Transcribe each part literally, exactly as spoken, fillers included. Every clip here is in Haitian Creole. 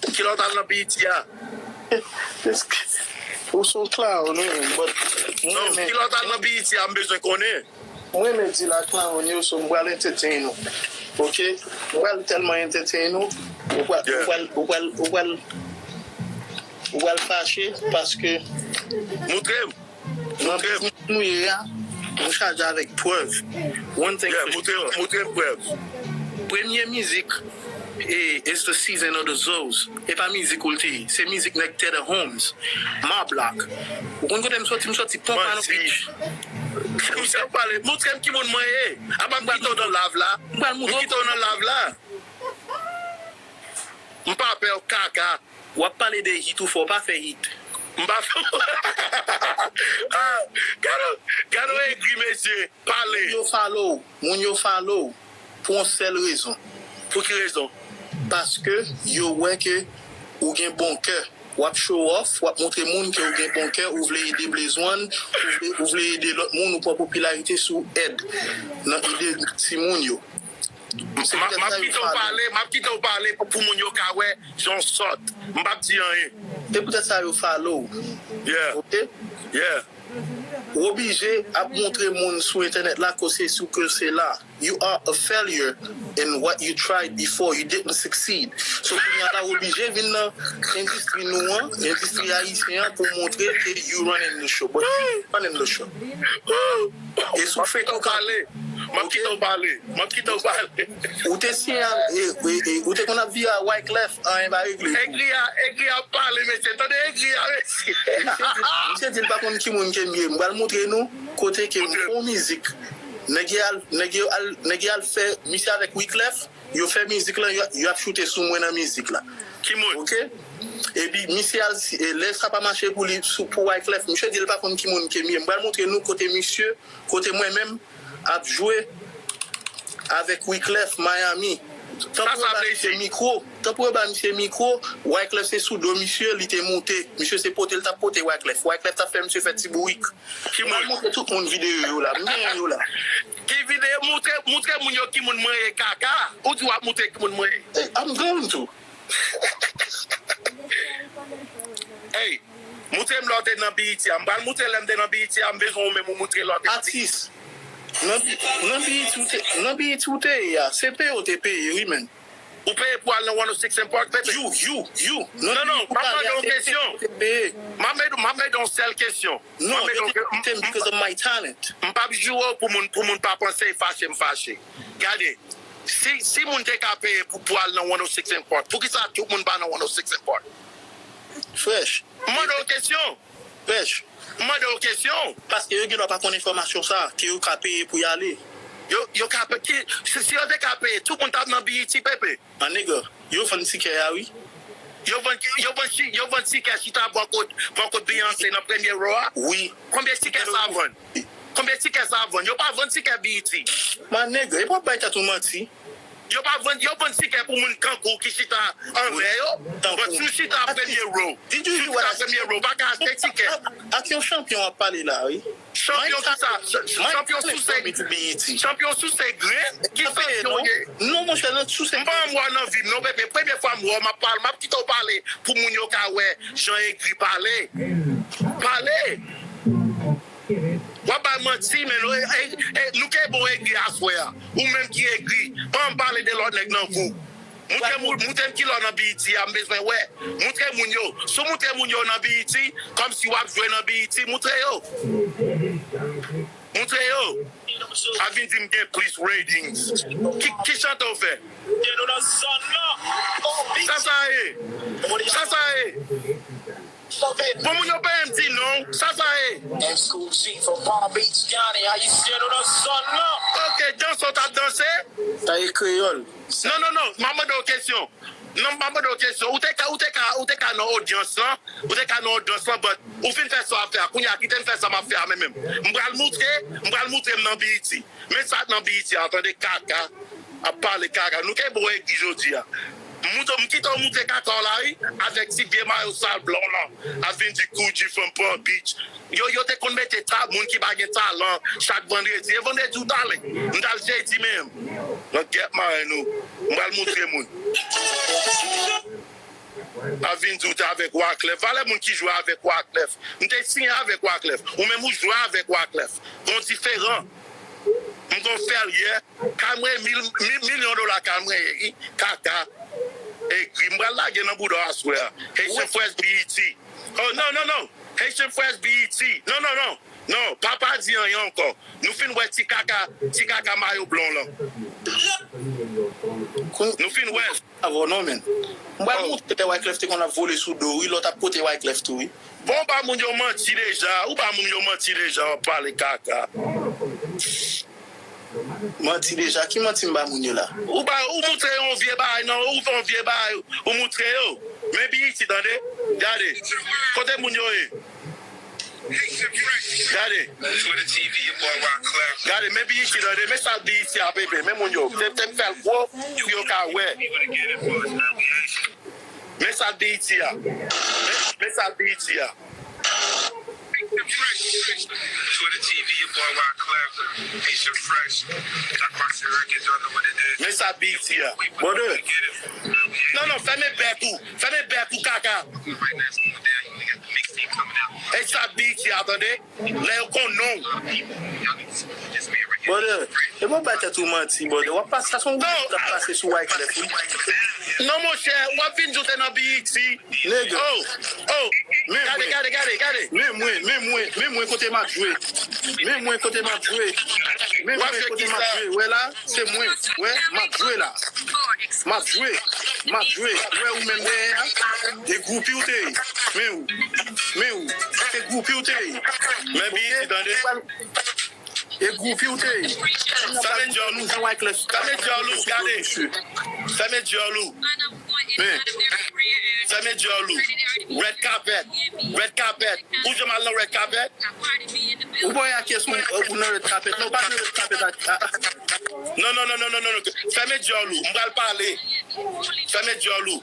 Kilè w t al nan B E T a? Ou se yon clown, wi, but mwen Non, renmen, kilè w t al nan B E T a, m bezwen konnen. mwen renmen di la clown yo, so m pral entertain ou. Ok? M pral tèlman entertain ou, ou pral, ou Yeah. pral, ou pral, ou pral, ou pral fache paske Moutre m. nan biznis nou ye a, nou chaje avèk prèv. One thing Yeah, for moutre, moutre m prèv. Premye mizik e It's the Season of the Zoes. E pa mizik ou l te ye. Se mizik nèg Tedder Holmes, Ma Block. Ou konn kote m soti? M soti Pompano Manti. Beach. Misye ap pale, moutre m ki moun mwen ye. Apa m kite w nan lav la. M pral M moutre kite w nan lav la. M pa pè w kaka. W ap pale de hit ou fò pa fè hit. M pa fè. Ah, gade, gade w egri, mesye. Pale. Yo follow, moun yo follow pou yon sèl rezon. Pou ki rezon? Paske yo wè ke ou gen bon kè. W ap show off, w ap montre moun ke ou gen bon kè, ou vle ede Blaze One, ou vle, ou vle ede lòt moun, ou pran popilarite sou èd nan ede timoun yo. Se M ap poutèt m ap sa yo kite w follow. Pale, m ap kite w pale pou, pou moun yo ka wè jan w sòt. M p ap di anyen. Se poutèt sa yo follow. Yeah, Ok? yeah. Ou oblije ap montre moun sou entènèt la ke se sou ke se la. You are a failure in what you tried before. You didn't succeed. So kounye a la ou oblije vin nan endistri nou an, endistri ayisyen an pou montre ke you running the show. But you running the show. E sou M ap kite w pale. M ap kite w pale. M ap kite w pale. Ou te siyen a, e, e, e, ou te konn ap viv a Wyclef, anyen pa regle. Egri a, egri a pale, mesye. Tande egri a, mesye. Misye di l pa konn ki moun ke m ye. M pral montre nou kote ke m fè yon mizik. Nèg yo al, nèg yo al, nèg yo al fè misye avèk Wyclef, yo fè mizik lan, yo, yo ap choute sou mwen nan mizik la. Ki moun? Ok? Epi misye al, si- e lè sa pa mache pou li, sou, pou Wyclef, misye di l pa konn ki moun ke m ye. M pral montre nou kote misye, kote mwen menm ap jwe avèk Wyclef Miami. Tan pou yo ba misye mikwo, tan pou yo ba misye mikwo, Wyclef se sou do misye, li te moute. Misye se pote l t ap pote Wyclef. Wyclef t ap fè misye fè ti bourik. Ki M pral moun? Montre tout moun videyo yo la. M genyen yo la. Ki videyo? Moutre, moutre moun yo ki moun mwen ye, kaka. Ou di w ap moutre ki moun mwen ye. Hey, I'm going to. Hey, moutre m lè w te nan B E T a. M pral moutre lè m te nan B E T a. M bezwen ou menm ou moutre lè w te nan B E T. Atis. Nan, nan B E T ou te, nan B E T ou te ye a, se peye w te peye, wi, men. Ou peye pou al nan one oh six and Park, pepe? You, you, you. Non, non, m ap mande yon kesyon. Te peye. M ap mande, m ap mande yon sèl kesyon. M Non, ap mande yo yon te invite m because of my talent. M p ap joure w pou moun, pou moun pa panse e fache m fache. Gade, si, si moun te ka peye pou, pou al nan one oh six and Park, poukisa tout moun pa nan one oh six and Park? Fresh. M mande w kesyon. Fresh. M mande w kesyon. Paske yo gendwa pa konn enfòmasyon sa, ke yo ka peye pou y ale. Yo, yo ka pe-, ki, si, si yo te ka peye, tout moun t ap nan B E T, pepe. An nèg, yo vann tikè a, wi. Yo vann, yo vann, chi- yo vann tikè chita bò kot, bò kot Beyoncé nan premye row a. Wi. Konbyen tikè sa vann? Konbyen tikè sa vann? Yo pa vann tikè B E T. Ma nèg, e pa bay tèt ou manti. Yo pa vann, yo vann tikè pou moun kankou ki chita anlè yo. But si w chita premye row, si w chita premye row, pa ka achte tikè. Ak yon chanpyon w ap pale la, wi. Chanpyon ki sa? Chanpyon souse, chanpyon souse grenn? Ki chanpyon w ye? Non, monchè, nan souse. M pa janm wè w nan vi m, non, pepe. Premye fwa m wè w, m ap pale, m ap kite w pale pou moun yo ka wè jan egri pale. Pale! W ap bay manti, men nou, e, e, e, nou ke bon egri aswè a. Ou menm ki egri, pa janm pale de lòt nèg nan vi w. Moutre m, moutre m kilè w nan B E T a, m bezwen wè. Moutre moun yo. Si w moutre moun yo nan B E T, kòmsi w ap jwe nan B E T, moutre yo. Moutre yo. A vin di m gen plis ratings. Ki, ki chante w fè? Sa sa ye? Sa sa ye? Bon, moun yo pa janm di non. Sa sa ye? Exclusive from Palm Beach County. How you stand on the sun now? Ok, danse w t ap danse? Sa e kreyòl. Non, non, non, m ap mande w kesyon. Non, m ap mande w kesyon. Ou te ka, ou te ka, ou te ka nan odyans lan, ou te ka nan odyans lan, but ou fin fè sa w ap fè a. Kounye a, kite m fè sa m ap fè a, men menm. M pral moutre, m pral moutre m nan B E T. Men sa k nan B E T a, tande kaka, ap pale kaka. Nou ke bon egri jodi a. M moutre, m kite w moutre kaka w la, wi, avèk ti vye mayo sal blan w lan. Ap vin di Koudji from Palm Beach. Yo, yo te konn mete ta-, moun ki pa gen talan chak vandredi. E vandredi w t ale. M t al jedi menm. Nan gèt mare nou. M pral moutre moun. ap vin di w te avèk Wyclef. Valè moun ki jwe avèk Wyclef. M te siyen avèk Wyclef. Ou menm ou jwe avèk Wyclef. Gon diferan. M gon fè l yè. Kay mwen mil, mil, milyon dola kay mwen ye. Kaka. Egri. M pral lage nan bouda w aswè a. Haitian Fresh B E T. Oh, non, non, non. Haitian Fresh B E T. Non, non, non. Non, pa pa di anyen ankò. Nou fin wè ti kaka, ti kaka mayo blan w lan. Nou fin wè l. Avè w non, men. M pral montre Wyclef te konn ap vole sou do, wi, lè w t ap kote Wyclef tou, wi. Bon, ou ba moun yo manti deja, ou ba moun yo manti deja, w ap pale kaka. Manti deja, ki manti m ba moun yo la? Ou ba, ou moutre yo yon vye bagay, non, ou fè yon vye bagay, ou moutre yo. Men B E T, tande? Gade. Kote moun yo ye? Gade. Gade, men B E T, tande, men sa B E T a, bebe, men moun yo. Te, te m fè l gwo, pou yo ka wè. Men sa B E T a. Men, men sa B E T a. Men sa B E T a. Brother. Non, non, fèmen bèk ou. Fèmen bèk ou, kaka. E sa B E T a, tande? Lè yo konn non w. Brother, e bon bay tèt ou manti, brother. W ap pase, sa se yon wout k ap pase sou Wyclef, wi. Non, monchè, w ap vin di w te nan B E T. Nèg. Oh, oh. Gade, gade, gade, gade. Men mwen, men mwen, men mwen kote m ap jwe. Men mwen kote m ap jwe. Men mwen kote m ap jwe. Wè la, se mwen. Wè, m ap jwe la. M ap jwe. M ap jwe. Wè ou menm dèyè a. E gwoupi w te ye. Men ou. Men ou. Se gwoupi w te ye. Men B E T, tande. E gwoupi w te ye. Fèmen djòl ou. Fèmen djòl ou, gade. Fèmen djòl ou. Men. Fèmen djòl ou. Red carpet. Red carpet. Ou janm al nan red carpet? Ou bò y a kes ou, ou nan red carpet. Non, pa nan red carpet. Non, non, non, non, non, non. Fèmen djòl ou. M pral pale. Fèmen djòl ou.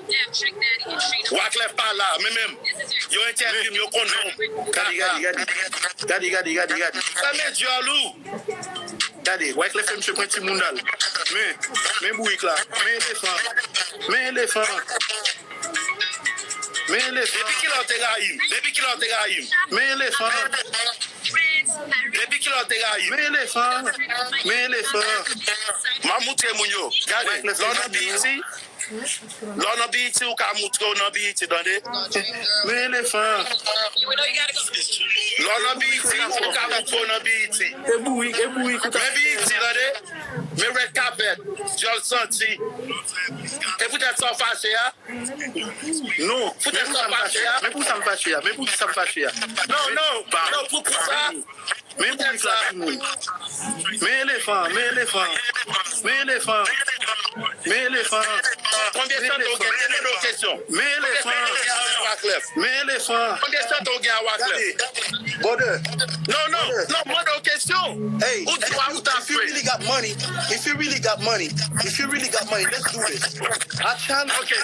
Wyclef pa la, men menm. Yo entèvyou m, yo konn non m. Gade, gade, gade. Gade, gade, gade, gade. Fèmen djòl ou. Gade, Wyclef fè misye pran timoun dal. Men, men bourik la. Men elefan. Men elefan. Men elefan. Depi kilè w te rayi m? Depi kilè w te rayi m? Men elefan. Depi kilè w te rayi m? Men elefan. Men elefan. M ap moutre moun yo. Gade, lè w nan B E T, lè w nan B E T, ou ka moutre w nan B E T, tande? Men elefan. Lè w nan B E T, ou ka moutre w nan B E T. E bourik, e bourik, ou ta... Men B E T, tande? Men red carpet, djòl santi. E poutèt sa w fache a? Non. Poutèt sa w fache a? Men pou sa m fache a? Men pou sa m fache a? Non, non, non, pou, pou sa. Men bourik la, timoun. Men elefan, men elefan. Men elefan. Men elefan. Konbyen chante w gen? Te mande w kesyon. Men elefan. Konbyen chante w gen a Wyclef? Men elefan. Konbyen chante w gen a Wyclef? Gade. Brother. Non, non, non, mande w kesyon. Hey, ou di w a ou ta fwe. If you really got money, if you really got money, if you really got money, let's do this. I challenge you.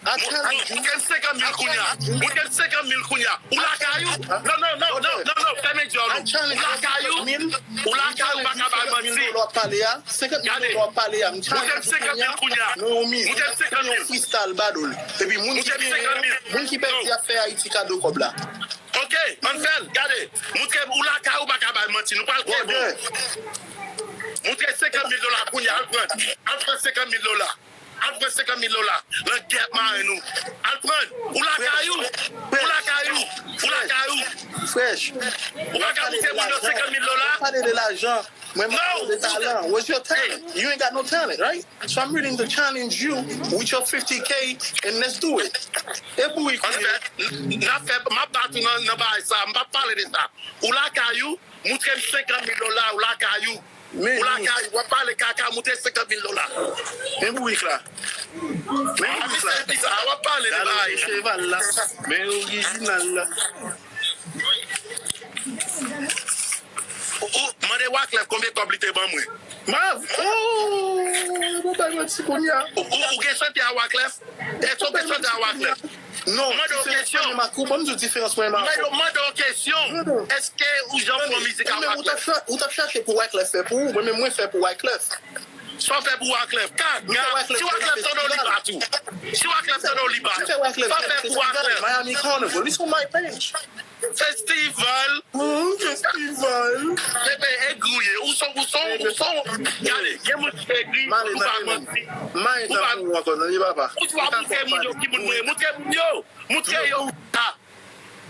I challenge you. Ou gen senkant mil kounya. Ou gen senkant mil kounya. Ou lakay ou? Non, non, non, non, non, non, fèmen djòl ou. Ou lakay ou? Ou lakay ou, pa ka bay manti. Senkant mil dola w ap pale a, m challenge ou kounya. Nan yon mizik, nan yon freestyle battle. Epi moun ki genyen, moun ki pèdi ap fè Ayiti kado kòb la. Ok, ann fè l, gade. Moutre ou lakay ou pa ka bay manti, nou pral kenbe w. Moutre senkant mil dola kounya, al pran. Al pran senkant mil dola. Al pran senkant mil dola. Langèt maren nou. Al pran. Ou lakay ou. Ou lakay ou. Ou lakay ou. Fresh. Ou pa ka moutre moun yo senkant mil dola. Pale de lajan. Mwen, mwen pale de talan. Where's your talent? You ain't got no talent, right? So I'm willing to challenge you with your fifty K and let's do it. E pou wi. Ann fè, n ap fè, m ap bat ou nan, nan bagay sa, m p ap pale de sa. Ou lakay ou, moutre m senkant mil dola, ou lakay ou. Ou lakay ou, w ap pale kaka, moutre senkant mil dola. Men bourik la. Men bourik la. W ap pale de bagay. Cheval la. Men orijinal la. Ou, ou, mande Wyclef konbyen kòb li te ban mwen. Ma, oh, bon, bay manti kounye a. Ou, ou, ou gen chante a Wyclef? Èske ou gen chante a Wyclef? Non, mande w kesyon. Mwen ak ou, ban m di w diferans mwen ak ou. Mande w kesyon. Èske ou janm fè yon mizik a Wyclef? Ou t ap cha-, ou t ap chache pou Wyclef fè pou ou, mwen menm mwen fè pou Wyclef. Sa w fè pou Wyclef? Kaka. Si Wyclef tande w, li bat ou. Si Wyclef tande w, li bat ou. Sa w fè pou Wyclef? Miami Carnival. It's on my page. Festival. Mm, festival. Bebe, egri w ye. Ou son, ou son, ou son. Gade, gen moun ki egri, ou pa manti. Ou pa, ou pa moutre moun yo ki moun mwen ye. Moutre moun yo. Moutre yo.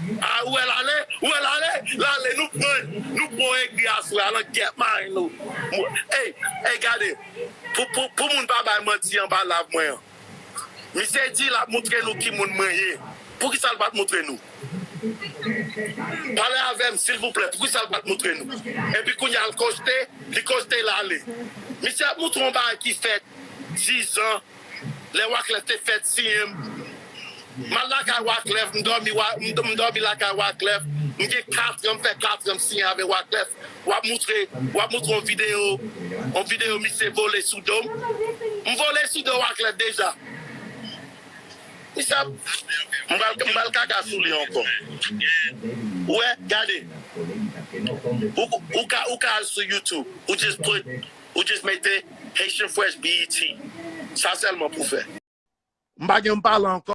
A, ou wè l ale, ou wè l ale, l ale, nou pran, nou pran egri aswè a, l an gèt mari nou. Ey, ey, gade, pou, pou, pou moun pa bay manti anba live mwen an. Misye di l ap moutre nou ki moun mwen ye. Poukisa l pa t moutre nou? Pale avè m, silvouplè, poukisa l pa t moutre nou? Epi kounye a l koste, li koste l ale. Misye ap moutre yon bagay ki fèt dizan, lè Wyclef te fèt siyen m. M al lakay Wyclef, m dòmi, m dòmi lakay Wyclef. M gen katran, m fè katran m siyen avè Wyclef. W ap moutre, w ap moutre yon videyo, yon videyo misye vole sou do m. M vole sou do Wyclef deja. Misye ap, m pral, m pral kaka sou li ankò. Ou wè, gade. Ou, ou ka, ou ka al sou YouTube. Ou just put, ou just mete Haitian Fresh B E T. Sa sèlman pou fè. M pa gen m pale ankò.